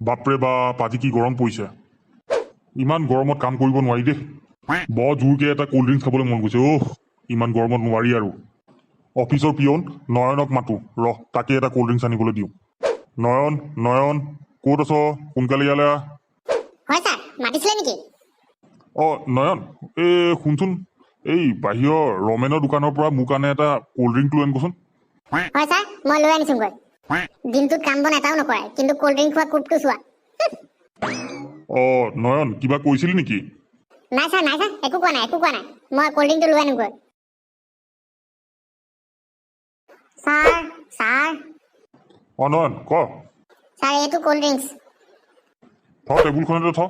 বাপৰে বাপ, আজি কি গৰম পৰিছে! ইমান গৰমত কাম কৰিব নোৱাৰি দেই। বৰ জোৰকৈ এটা ক'ল্ড ড্ৰিংকছ খাবলৈ মন গৈছে। অহ, ইমান গৰমত নোৱাৰি আৰু। অফিচৰ পিয়ন নয়নক মাতো ৰহ, তাকে এটা ক'ল্ড ড্ৰিংকছ আনিবলৈ দিওঁ। নয়ন, নয়ন, ক'ত আছ? সোনকালে ইয়ালৈ আহ। হয় ছাৰ, মাতিছিলে নেকি? অঁ নয়ন, এই শুনচোন, এই বাহিৰৰ ৰমেনৰ দোকানৰ পৰা মোৰ কাৰণে এটা ক'ল্ড ড্ৰিংক লৈ আনগোচোন। হয় ছাৰ, মই লৈ আনিছোগৈ। দিনটোত কাম বন এটাও নকৰে, কিন্তু ক'ল্ড ড্ৰিংক খোৱা কোপটো চোৱা। অঁ নয়ন, কিবা কৈছিলি নেকি? নাই ছাৰ, নাই ছাৰ, একো কোৱা নাই, একো কোৱা নাই। মই ক'ল্ড ড্ৰিংকটো লৈ আনোগৈ। Sir, sir. অঁ নয়ন, ক। ছাৰ, এইটো ক'ল্ড ড্ৰিংকছ। থ, টেবুলখনতে থ।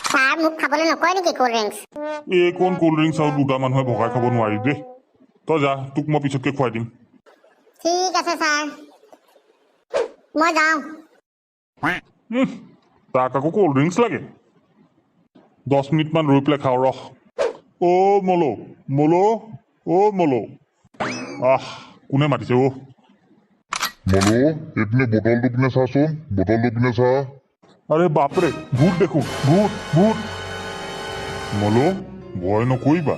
ছাৰ, মোক খাবলৈ নকয় নেকি ক'ল্ড ড্ৰিংকছ? এইকণ ক'ল্ড ড্ৰিংকছ আৰু দুটা মানুহে ভগাই খাব নোৱাৰি দেই। তই যা, তোক মই পিছতকৈ খুৱাই দিম। ঠিক আছে ছাৰ, মই যাওঁ। তাক আকৌ ক'ল্ড ড্ৰিংকছ লাগে। 10 মিনিটমান ৰৈ পেলাই খাওঁ ৰহ। অ' মলো, মলো, অ' মলো। আহ, কোনে মাতিছে অ'? মলো, এইপিনে বটলটো পিনে চাচোন, বটলটো পিনে চা। আৰে বাপৰে, ভূত দেখোন, ভূত, ভূত! মলো, ভয় নকৰিবা,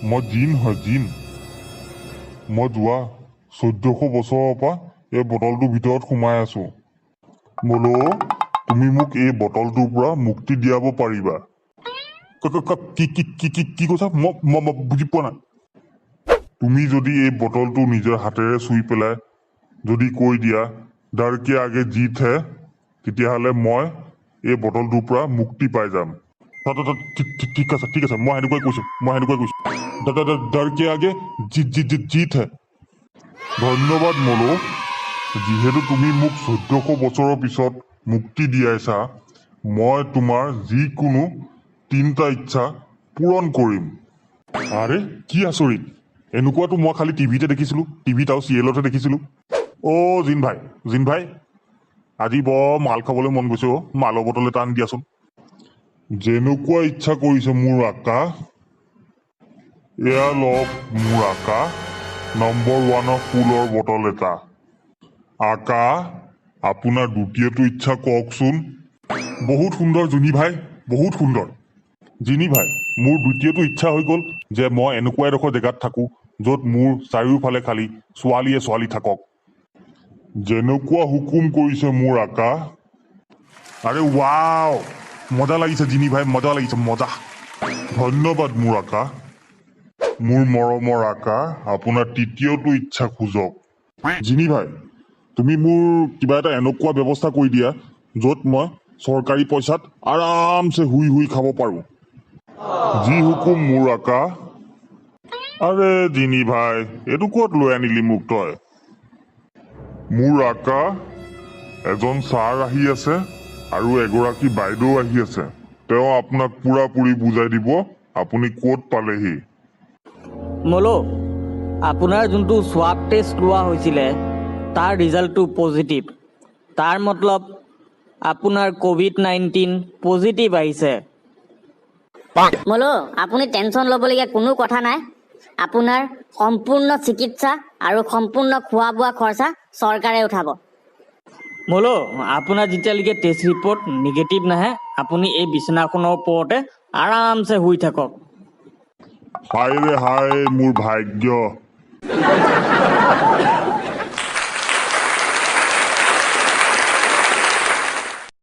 মই জিন হয়, জিন। মই যোৱা 1400 বছৰৰ পৰা এই বটলটোৰ ভিতৰত সোমাই আছো। মলো, তুমি মোক এই বটলটোৰ পৰা মুক্তি দিয়াব পাৰিবা। কি কি কি কি কি কৈছা? মই বুজি পোৱা নাই। তুমি যদি এই বটলটো নিজৰ হাতেৰে চুই পেলাই যদি কৈ দিয়া "डर के आगे जीत है", তেতিয়াহ'লে মই এই বটলটোৰ পৰা মুক্তি পাই যাম। ঠিক আছে, ঠিক আছে, মই সেনেকুৱাই কৈছোঁ, মই সেনেকুৱাই কৈছোঁ। डर के आगे जीत जीत जीत जीत है। ধন্যবাদ মলো। যিহেতু তুমি মোক 1400 বছৰৰ পিছত মুক্তি দিয়াইছা, মই তোমাৰ যিকোনো তিনিটা ইচ্ছা পূৰণ কৰিম। আৰে কি আচৰিত! এনেকুৱাতো মই খালি টিভিতে দেখিছিলোঁ, টিভিত আৰু চিৰিয়েলতহে দেখিছিলোঁ। অ' জিন ভাই, জিন ভাই, আজি বৰ মাল খাবলৈ মন গৈছে অ'। মালৰ বটল এটা আনি দিয়াচোন। যেনেকুৱা ইচ্ছা কৰিছে মোৰ আকা। এয়া লওক মোৰ আকা, নম্বৰ ওৱানৰ ফুলৰ বটল এটা। আকা, আপোনাৰ দ্বিতীয়টো ইচ্ছা কওকচোন। বহুত সুন্দৰ জুনি ভাই, বহুত সুন্দৰ জিনি ভাই। মোৰ দ্বিতীয়টো ইচ্ছা হৈ গ'ল যে মই এনেকুৱা এডোখৰ জেগাত থাকোঁ য'ত মোৰ চাৰিওফালে খালি ছোৱালীয়ে ছোৱালী থাকক। যেনেকুৱা হুকুম কৰিছে মোৰ আকা। আৰে ৱাও, মজা লাগিছে জিনি ভাই, মজা লাগিছে, মজা। ধন্যবাদ মোৰ আকা। মোৰ মৰমৰ আকা, আপোনাৰ তৃতীয়টো ইচ্ছা খোজক। জিনি ভাই, তুমি মোৰ কিবা এটা এনেকুৱা ব্যৱস্থা কৰি দিয়া য'ত মই চৰকাৰী পইচাত আৰামছে শুই শুই খাব পাৰোঁ। যি হুকুম মোৰ আকা। আৰে জিনি ভাই, এইটো ক'ত লৈ আনিলি মোক তই? মোৰ আকা, এজন ছাৰ আহি আছে আৰু এগৰাকী বাইদেউ আহি আছে। তেওঁ আপোনাক পুৰাপুৰি বুজাই দিব আপুনি ক'ত পালেহি। মলো, আপোনাৰ যোনটো স্বাব টেষ্ট লোৱা হৈছিলে, তাৰ ৰিজাল্টটো পজিটিভ। তাৰ মতলব আপোনাৰ ক'ভিড-19 পজিটিভ আহিছে। মলো, আপুনি টেনশ্যন ল'বলগীয়া কোনো কথা নাই। আপোনাৰ সম্পূৰ্ণ চিকিৎসা আৰু সম্পূৰ্ণ খোৱা বোৱা খৰচা চৰকাৰে উঠাব। মলো, আপোনাৰ যেতিয়ালৈকে টেষ্ট ৰিপৰ্ট নিগেটিভ নাহে, আপুনি এই বিচনাখনৰ ওপৰতে আৰামছে শুই থাকক। হায় ৰে হায় মোৰ ভাগ্য!